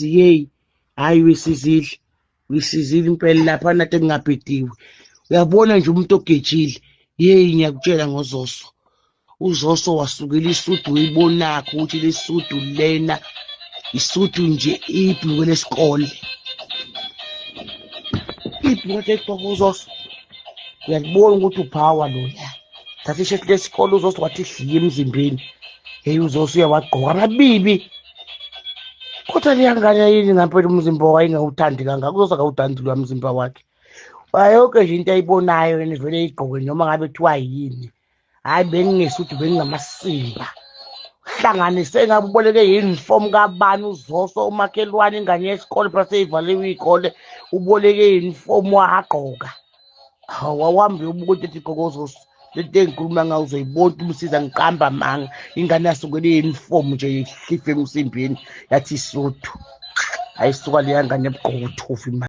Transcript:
Yeyi, hhayi uyisizile, uyisizile impela lapha nade kungabhediwe. Uyabona nje umuntu ogejile, yeyi ngiyakutshela ngoZoso. UZoso wasukela isudu uyibonakho ukuthi le sudu lena isudu nje ibhulukwe lesikole. Ibhulukwe leligqoka uZoso. Uyalibona ukuthi uphawa loya. Thatha ishethi lesikole uZoso wathi dliye emzimbeni. Heyi uZoso uyawagqoka amabibi. Kodwa leya ngane yini ngampela umzimba wayengawuthandi kangaka. UZoso akawuthandi loya mzimba wakhe. Yonke nje into ayibonayo yena vele igqoke noma ngabe kuthiwa yini. Hhayi bengingesuthi bengingamasimba. Hlanganise ngabe uboleke uniform kabani uZoso umakhelwane ingane yesikole phela seyivaliwe iy'kole uboleke uniform wagqoka. Hawu wawuhambe uyobuka into ethi gqoka uZoso. Lento engikhuluma ngayo uzoyibona ukuthi umsiza ngiqamba amanga. Ingane yasukela i-uniform nje ihlife emsimbeni yathi isuthu. Hayi suka leya ngane yabugqoka uthuvi manje.